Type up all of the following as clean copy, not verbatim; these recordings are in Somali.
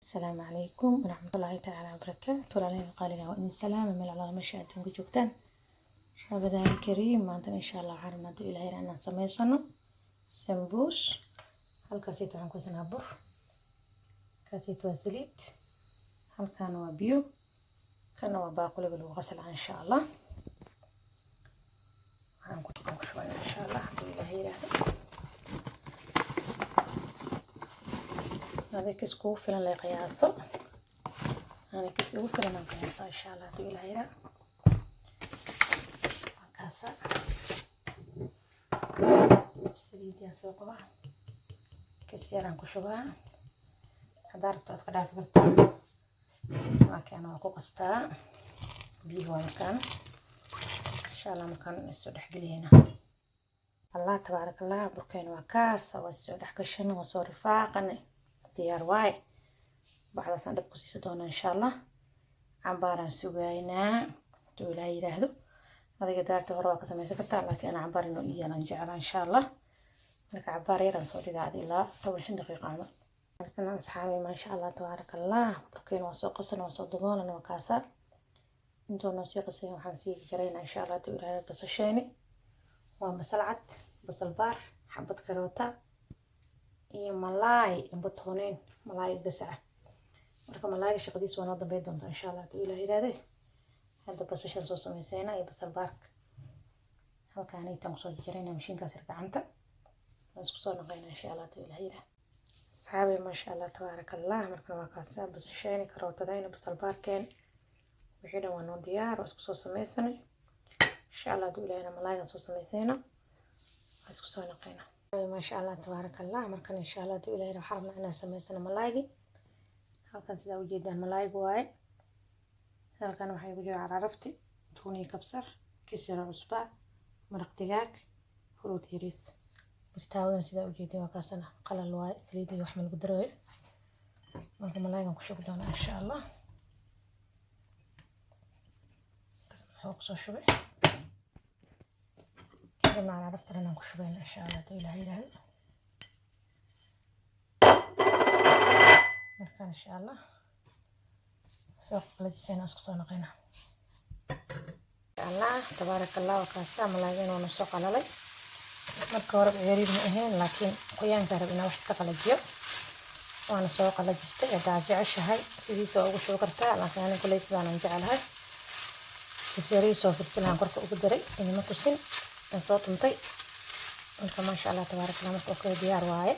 Asalaamu calaykum waraxmatullaahi tacaala wabarakaatu. Walaalahayga qaaliga, waa idin salaama meel alaala meesha adduunka joogtaan. Ramadaan kariim. Maantana insha Allah waxaan rabnaa, hadduu Ilaahay inaan samaysano sambuus. Halkaasayta waxaan ku haysanaa bur, kaasayta waa saliid, halkaana waa biyo, kana waa baaquliga lagu qasla. Insha Allah waxaan ku shubanaa, insha Allah hadduu Ilaahay yiraahdo, adig iskugu filan lay qiyaaso. Ani kis ugu filan aan qiyaasa, insha Allah hadduu Ilaahay yiraahdo. Kaasa saliidiyaan soo qabaa, kis yaraan ku shubaa. Haddaa rabto iska dhaafi kartaa, laakiin ana waa ku qastaa. Biyihi waa markaan, insha Allah markaan isoo dhexgeliyeyna. Allah tabaaraka Allah, burkeena waa kaas, waa soo dhex gashan, waa soo rifaaqan, diyaar waaye. Bacdaasaan dhab ku siisa doonaa, insha Allah. Cambaaraan sugaynaa hadduu Ilaahay yiraahdo. Adiga daarta hore waa ka samaysan kartaa, laakiin ana cambaar inuu iyaalan jeclaa, insha Allah. Marka cabaar yaraan soo dhigaa, ilaa 15 daqiiqo camal. Markana asxaabi, maasha Allah tabaaraka Allah, burkeena waa soo qasan, waa soo daboolan, waa kaasa. Intuu noo sii qasay waxaan sii jaraynaa, insha Allah hadduu Ilaahay, basasheeni. Waa basal cad, basal baar, xabad karoota iyo malaay amba tooneyn, malaay gasaca. Marka malaayga shaqadiisa waa noo dambeyn doontaa, insha Allah hadduu Ilaah yiraahde. Hadda basashan soo samaysayna iyo basal baarka halkaan intaan kusoo jarayna mashiinkaas yar gacanta waan isku soo naqaynaa, insha Allah hadduu Ilaah yiraahdo. Asxaabi, maasha Allah tabaaraka Allah, markana waa kaasa basasheeni, karootadayna, basal baarkeen, wixii dhan waa noo diyaar, waa isku soo samaysanay. Insha Allah hadduu Ilaahina malaaygan soo samaysayna waa isku soo naqaynaa. Maasha Allah tabaaraka Allah, markan insha Allah hadduu Ilaahina waxaan rabnaa inaan samaysano malaaygi. Halkan sidaa ujeedaan malaaygu waaye. Halkan waxaa igu jira cararafti, tuun iyo kabsar, kis yaro cusba, maraq digaag, huruud yariis. Birtaawadan sidaa ujeedin waa kaasana, qalal waaye, saliid iyo wax ma lagu darooyo. Marka malaaygan ku shubi doonaa, insha Allah. Kaas malaayga kusoo shubay, kadibna cararaftan aan ku shubayna, insha Allah hadduu Ilaahay yiraahdo. Markaan insha Allah soo qalajisayna, isku soo naqayna. Allah tabaaraka Allah, waa kaasa malaaygan waa soo qalalay. Marka hore ciriir ma ahayn, laakiin qoyaanka rab inaa wax ka qalajiyo, waana soo qalajistay. Haddaa jeceshahay sidiisa waa ugu shubi kartaa, laakiin aniga kuley sidaanan jecelahay. Kasyariisoo filfilaan korka ugu daray, inima tusin, aan soo tuntay. Marka maasha Allah tabaaraka Allah, marka okay, diyaar waaye.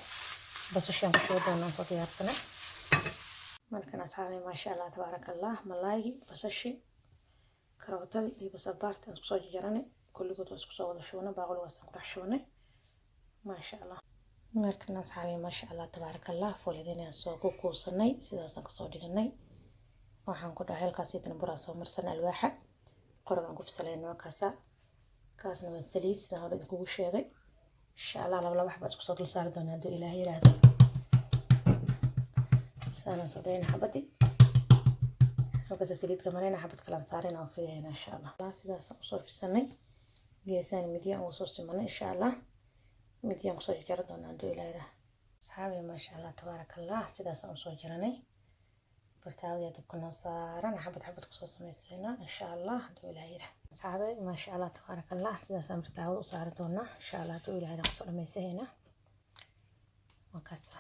Basashaan ku shubi doonaan, soo diyaarsanay. Markan asxaabi, maasha Allah tabaaraka Allah, malaaygi, basashi, karootadii iyo basal baarta aan isku soo jarjaranay kulligood waa isku soo wada shubnay, baaquligaasaan ku dhex shubnay, maasha Allah. Markan asxaabi, maasha Allah tabaaraka Allah, fooliyadeen aan soo ku kuusanay, sidaasaan kasoo dhiganay. Waxaan ku dhahay halkaas buraa soo marsanay, alwaaxa qorigaan ku fisalayna waa kaasa. Kaasna waa saliid, sidaan hore idinkugu sheegay. Insha Allah laba laba xabaa isku soo dul saari doonaa hadduu Ilaahay yiraahdo. Saanaan soo dhigayna xabadii, halkaas saliidka marayna, xabad kalaan saarayna, oo fidayna, insha Allah. Sidaasaan usoo fisanay, geesaan midiyaan ugu soo simanay. Insha Allah midiyaan kusoo jajara doonaa hadduu Ilaahay yiraahdo. Asxaabi, maasha Allah tabaaraka Allah, sidaasaan usoo jaranay. Bartaawada dabka noo saaran, xabad xabad kusoo samaysayna, insha Allah hadduu Ilaahay yiraahdo. Asxaabi, maasha Allah tabaaraka Allah, sidaasaan bartaawada u saari doonaa, insha Allah hadduu Ilaahay yiraahdo, kusoo dhamaysayna. Waa kaasa,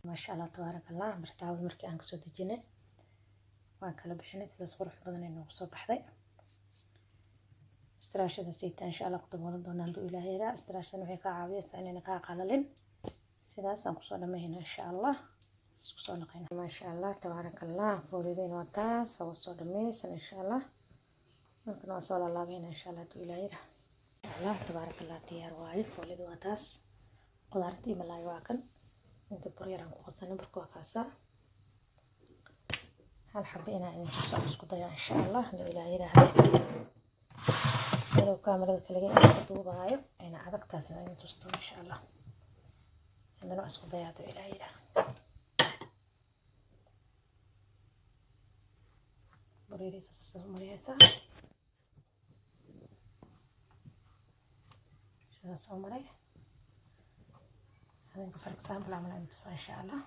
maasha Allah tabaaraka Allah. Bartaawada markii aan kasoo dejinay waan kala bixinay, sidaas qurux badan ay noogu soo baxday. Istiraashada sayta insha Allah ku daboolan doonaa hadduu Ilaahay yiraahdo. Istiraashadan waxay kaa caawiyaysaa inayna kaa qalalin. Sidaasaan kusoo dhamayna, insha Allah isku soo naqayna. Maasha Allah tabaaraka Allah, fooliyadeen waa taas, waa soo dhamaysan, insha Allah. Markana waa soo laalaabayna, insha Allah hadduu Ilaahay yiraahdo. Insha Allah tabaaraka Allah, diyaar waaye. Fooliyada waa taas, qudaartii, malaay waa kan. Inta bur yaraan ku qasanay, burka waa kaasa. Hal xabo inaa idin tuso isku daya, insha Allah hadduu Ilaahay yiraahdo. Walow kaamarada kaliga in iska duubaayo ayna adagtaas inaa idin tusto, insha Allah haddana waa isku daya hadduu Ilaahay yiraahdo. Bur yariisa saas mariyaysaa, sidaas oo maray. Adinka for example camal idin tusaa, insha Allah.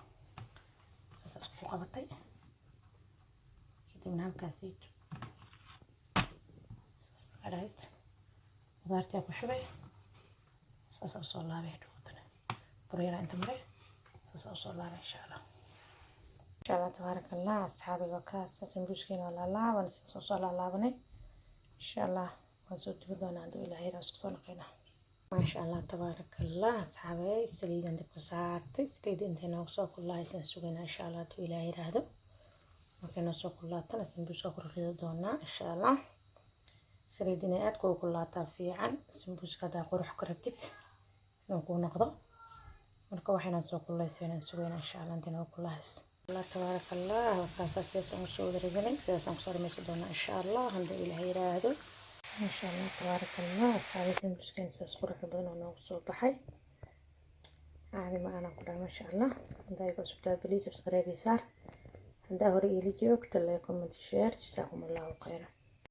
Saas isku qabatay. Kadibna halkaasayto saas markaa dhahayd, qudaartii ku shubay, saasa usoo laabay. Hadhowtana bur yaraa inta maray, saasa usoo laabay, insha Allah. Insha Allah, tabaaraka Allah, asxaabi, waa kaas. Sambuuskeena waa laalaaban, sidaas usoo laalaabanay. Insha Allah waan soo dubi doonaa hadduu Ilaahay yiraahdo, isku soo noqonaa. Maasha Allah, tabaaraka Allah, asxaabay. Saliidan dabka saartay, saliidda intay noogu soo kululahaysaan sugaynaa, insha Allah, hadduu Ilaahay yiraahdo. Markay noo soo kululaatana sambuuska ku ridi doonaa, insha Allah. Saliid inay aad kugu kululaataa fiican sambuuska, haddaa qurux ka rabtid inuu kuu noqdo. Marka waxaynaan soo kululeysaynaan sugaynaa, insha Allah, intay noogu kululahayso. Allah, tabaaraka Allah, halkaasaa sidaas aan usoo wada ridanay, sidaasaan kusoo dhamaysan doonaa, insha Allah, hadduu Ilaahay yiraahdo. Maasha Allah, tabaaraka Allah, asxaabi, sambuuskeena sidaas quruxda badan oo noogu soo baxay, caadi ma aanan ku dhahay. Maasha Allah. Haddaa igu cusubtahay, please subscribe saar. Haddaa hore iila joogta, like, comment, share. Jasaakum Allahu khayran.